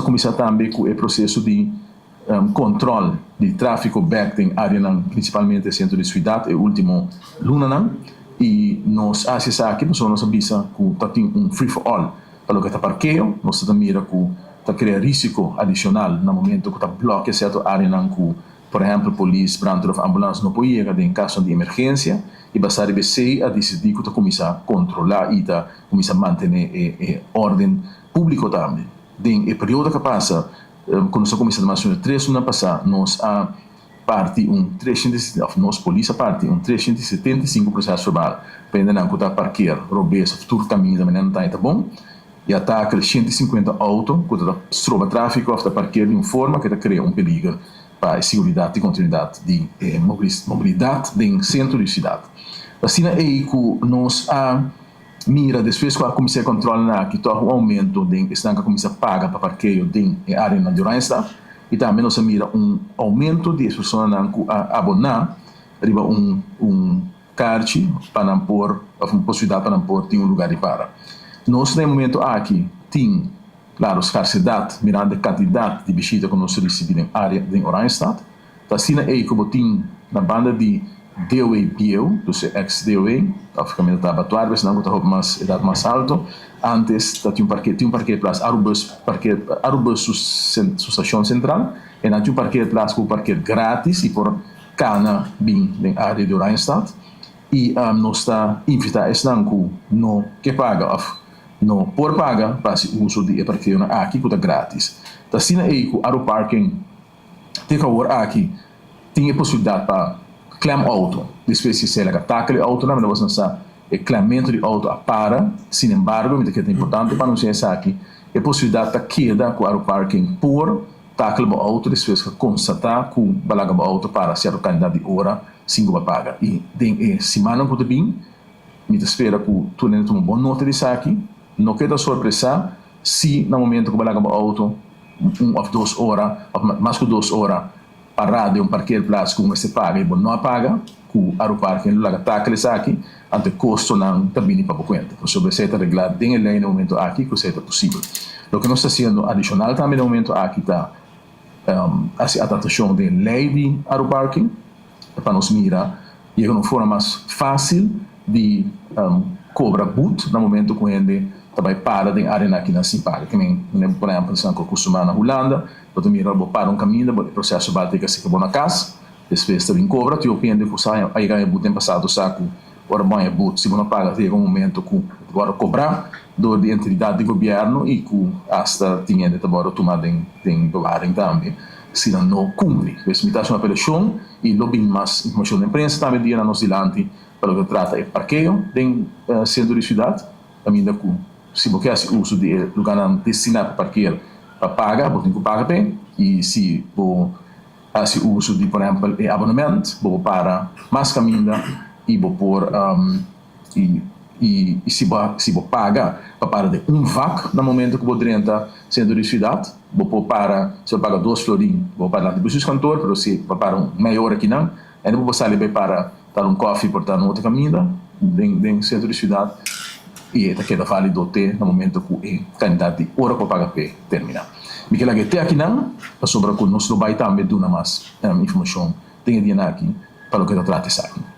a kuminsá tambe ku e proseso di kontròl di tráfiko bèk den áreanan, prinsipalmente sentro di siudat, e último lunanan. I nos a hasi esaki pasobra nos a bisa ku ta tin un free for all pa loke ta parkeo. Nos ta mira ku ta krea rísiko adishonal na momento ku ta blòkia sierto áreanan ku, por ehèmpel, polis, brandweer òf ambulans no por yega den kasonan di emergensia. I basá riba esei a disidí ku ta kuminsá kontrolá i ta kuminsá mantené e órden públiko tambe. Den e periodo ku a pasa, ku nos a kuminsá mas o menos 3 luna pasá, nos a parti un 300, òf nos polis a parti un 375 proseso verbal pa hendenan ku ta parkeer robes òf tur kaminda manera nan ta bon, i a takel 150 outo ku ta stroba tráfiko òf ta parkeer di un forma ku ta krea un peliger pa e seguridat i kontinuidat di mobilidat den sentro di siudat. Asina ei ku nos a mira despues ku a kuminsá e kòntròlnan aki tòg un oumento den esnan ku a kuminsá paga pa parkeo den e áreanan di Oranjestad, i tambe nos a mira un oumento di e personanan ku a aboná riba un karchi pa nan por, òf un posibilidat pa nan por tin un lugá di para. Nos na e momento aki tin, klaro, skarsedat mirando e kantidat di bishita ku nos ta risibí den área den Oranjestad. Ta asina ei ku bo tin na banda di DOW bieu, dus e ex DOW, òf kaminda ta abatuar esnan ku ta hopi mas edat mas alto, antes ta tin un parkeer, tin un parkeerplaats Arubus parkeer, Arubus su su stashon sentral, e nan tin un parkeerplaats ku parkeer gratis i por kana bin den área di Oranjestad. I nos ta invitá esnan ku no ke paga òf no por paga pa hasi uso di e parkeonan aki ku ta gratis. Ta asina ei ku Aruparking te ku awor aki tin e posibilidat pa klem outo despues di esei laga takel e outonan. Mi ta boso sa e klemmentu di outo a para. Sin embargo, mi ta kere ta importante pa anunsia esaki: e posibilidat ta keda ku Aruparking por takel bo outo despues ku a konstatá ku bo a laga bo outo para sierto kantidat di ora sin ku bo a paga. I den e simannan ku ta bin, mi ta spera ku tur hende tuma bon nota di esaki, no keda sorpresá si na momento ku bo a laga bo outo 1 òf 2 ora òf mas ku 2 ora pará den un parkeerplaats ku mester paga i bo no a paga, ku Aruparking lo laga takel esaki, anto e kostonan ta bini pa bo kuenta. Pasobra esei ta reglá den e lei na e momento aki ku esei ta posibel. Loke nos ta hasiendo adishonal tambe na e momento aki ta hasi adaptashon den lei di Aruparking pa nos mira yega na un forma mas fásil di kobra but na momento ku hende ta bai para den áreanan akinan sin paga. Ke men, por ehèmpel, esnan ku a kustumá na Hulanda, bo ta mira bo para un kaminda, bo e proseso bal teka seka bo na kas, despues ta bin kobra. Tin hopi hende ku sa a yega e but den pasado sa ku ora bo haña but, si bo no paga, ta yega un momento ku ta wòrdu kobrá dor di entidat di gobièrnu i ku asta tin hende ta wòrdu tuma den bewaring tambe si nan no kumpli. Pues mi ta hasi un apelashon i lo bin mas informashon den prensa tambe dianan nos dilanti pa loke ta trata e parkeo den sentro di siudat, kaminda ku si bo ke hasi uso di e lugánan destiná pa parkeer pa paga, bo tin ku paga p'e, i si bo hasi uso di, por ehèmpel, e abonement, bo por para mas kaminda i bo por i si bo paga pa para den un vak na momento ku bo drenta sentro di siudat, bo por para. Si bo paga 2 florin, bo por para dilanti bestuurskantoor, pero si bo para un mei ora akinan, ainda bo por sali bai para tal un kòfi por ta na otro kaminda den sentro di siudat, i e ta keda válido te na momento ku e kantidat di ora ku bo paga p'e terminá. Mi ke laga e te akinan pasobra ku nos lo bai tambe duna mas informashon den e dianan aki pa loke ta trata esaki.